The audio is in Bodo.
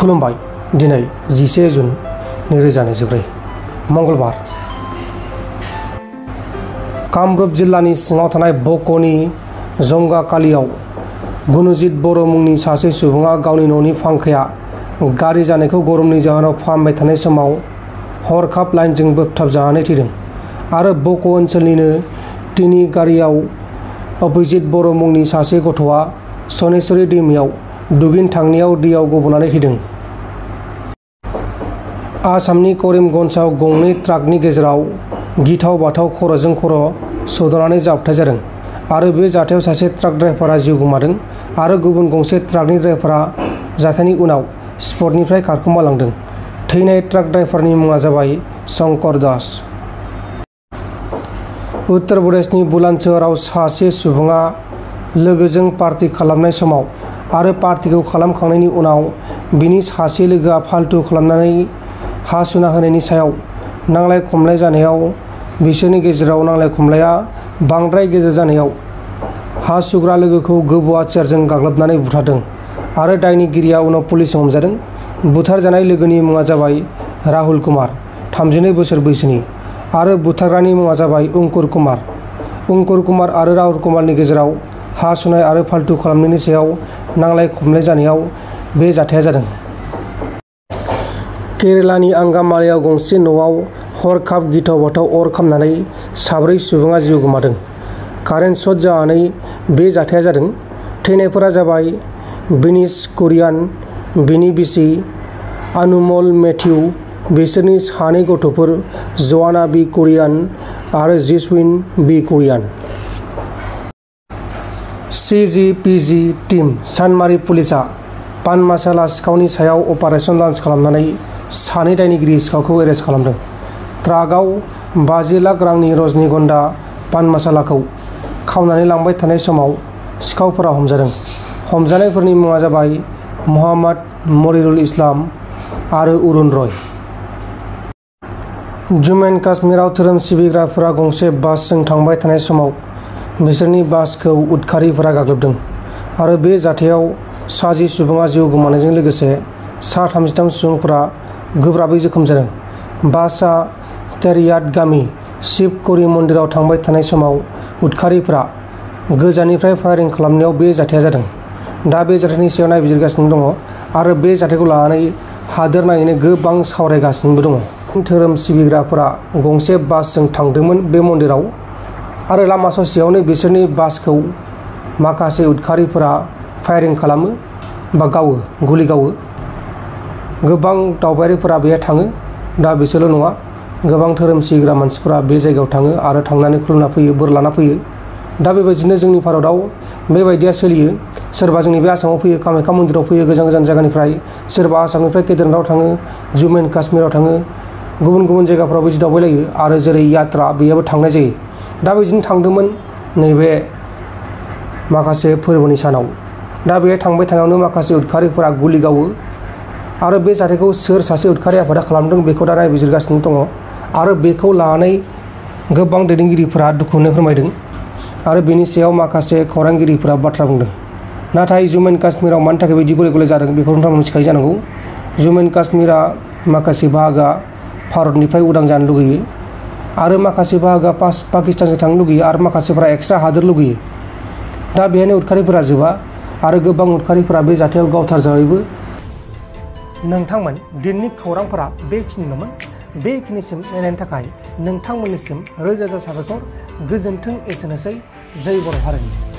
खुलुमबाय। दिनै 11 जुन 2024 मंगलबार। कामरुप जिल्लानि सिङाव थानाय बक'नि जंगाकालियाव गुनुजित बर' मुंनि सासे सुबुङा गावनि न'नि फांखाया गाज्रि जानायखौ गरमनि जाहोनाव फाहामबाय थानाय समाव हरखाब लाइनजों बोगथाबजानानै थैदों आरो बक' ओनसोलनिनो टिनि गारियाव अभिजित बर' मुंनि सासे गथ'आ सनेश्वरी दैमायाव दुगैनो थांनायाव दैयाव गबनानै थैदों। आसामनि करिमगन्जआव गंनै ट्राकनि गेजेराव गिथाव बाथाव खर'जों खर' सौदावनानै जाब्रबथाय जादों आरो बे जाथायाव सासे ट्राक ड्राइभारा जिउ गोमादों आरो गुबुन गंसे ट्राकनि ड्राइभारा जाथायनि उनाव स्पटनिफ्राय खारखोमालांदों। थैनाय ट्राक ड्राइभारनि मुङा जाबाय शंकर दास। उत्तर प्रदेशनि बुलंदशहराव सासे सुबुङा लोगोजों पार्टी खालामनाय समाव आरो पार्टीखौ खालामखांनायनि उनाव बिनि सासे लोगोआ फाल्तु खालामनानै हा सुना होनायनि सायाव नांलाय खमलाय जानायाव बिसोरनि गेजेराव नांलाय खमलाया बांद्राय गेजेर जानायाव हा सुग्रा लोगोखौ गोबौआ चेयारजों गाग्लोबनानै बुथारदों आरो दायनिगिरिया उनाव पुलिसजों हमजादों। बुथारजानाय लोगोनि मुङा जाबाय राहुल कुमार, 32 बोसोर बैसोनि, आरो बुथारग्रानि मुङा जाबाय अंकुर कुमार। अंकुर कुमार आरो राहुल कुमारनि गेजेराव हा सुनाय आरो फाल्तु खालामनायनि सायाव नांलाय खमलाय जानायाव बे जाथाया जादों। केरेलानि आंगामालायाव गंसे न'आव हरखाब गिथाव बाथाव अर खामनानै 4 सुबुङा जिउ गोमादों। कारेन्ट शट जानानै बे जाथाया जादों। थैनायफोरा जाबाय विनिश कुरियान, बिनि बिसि अनुमल मेथ्यू, बिसोरनि 2 गथ'फोर ज'आना बी कुरियान आरो जेसविन बी कुरियान। CGPG टीम सानमारि पुलिसआ पानमासाला सिखावनि सायाव अपारेशन लन्च खालामनानै 2 दायनिगिरि सिखावखौ एरेस्ट खालामदों। ट्राकआव 50 लाख रांनि रजनीगन्धा पानमासालाखौ खावनानै लांबाय थानाय समाव सिखावफोरा हमजादों। हमजानायफोरनि मुङा जाबाय मोहम्मद मनिरुल इस्लाम आरो अरुण रय। जम्मु एन्ड काश्मीराव धोरोम सिबिग्राफोरा गंसे बासजों थांबाय थानाय समाव बिसोरनि बासखौ उदखारिफोरा गाग्लोबदों आरो बे जाथायाव 60 सुबुङा जिउ गोमानायजों लोगोसे 33 सुबुंफोरा गोब्राबै जोखोम जादों। बासआ तेरियाट गामि शिव करि मन्दिराव थांबाय थानाय समाव उदखारिफोरा गोजाननिफ्राय फायारिं खालामनायाव बे जाथाया जादों। दा बे जाथायनि सायाव नायबिजिरगासिनो दङ आरो बे जाथायखौ लानानै हादोर नाङैनो गोबां सावरायगासिनोबो दङ। धोरोम सिबिग्राफोरा गंसे बासजों थांदोंमोन बे मन्दिराव आरो लामा ससेयावनो बिसोरनि बासखौ माखासे उदखारिफोरा फायारिं खालामो बा गावो, गुलि गावो। गोबां दावबायारिफोरा बेहाय थाङो। दा बिसोरल' नङा, गोबां धोरोम सिबिग्रा मानसिफोरा बे जायगायाव थाङो आरो थांनानै खुलुमना फैयो, बोर लाना फैयो। दा बेबायदिनो जोंनि भारताव बेबायदिया सोलियो। सोरबा जोंनि बे आसामाव फैयो, कामाख्या मन्दिराव फैयो गोजान गोजान जायगानिफ्राय, सोरबा आसामनिफ्राय केदारनाथआव थाङो, जम्मु एन्ड काश्मीराव थाङो, गुबुन गुबुन जायगाफ्राव बिदि दावबायलायो आरो जेरै यात्रा बेयावबो थांनाय जायो। दा बिदिनो थांदोंमोन नैबे माखासे फोरबोनि सानाव। दा बेहाय थांबाय थानायावनो माखासे उदखारिफोरा गुलि गावो आरो बे जाथायखौ सोर सासे उदखारि आफादा खालामदों बेखौ दा नायबिजिरगासिनो दङ आरो बेखौ लानानै गोबां दैदेनगिरिफोरा दुखु मोननाय फोरमायदों आरो बेनि सायाव माखासे खौरांगिरिफोरा बाथ्रा बुंदों। नाथाय जम्मु एन्ड काश्मीराव मानि थाखाय बिदि गले गले जादों बेखौ नोंथांमोना मिथिखायो जानांगौ। जम्मु एन्ड काश्मीरा माखासे बाहागोआ भारतनिफ्राय उदां जानो लुगैयो आरो माखासे बाहागोआ पाकिस्तानजों थांनो लुगैयो आरो माखासेफोरा एक्सट्रा हादोर लुगैयो। दा बेहायनो उदखारिफोरा जोबा आरो गोबां उदखारिफोरा बे जाथायाव गावथारजाबायबो। नोंथांमोन दिनैनि खौरांफोरा बेखिनिल'मोन। बेखिनिसिम नायनायनि थाखाय नोंथांमोननिसिम रोजा रोजा साबायखर। गोजोन्थों। एसेनोसै। जय बर' हारिनि।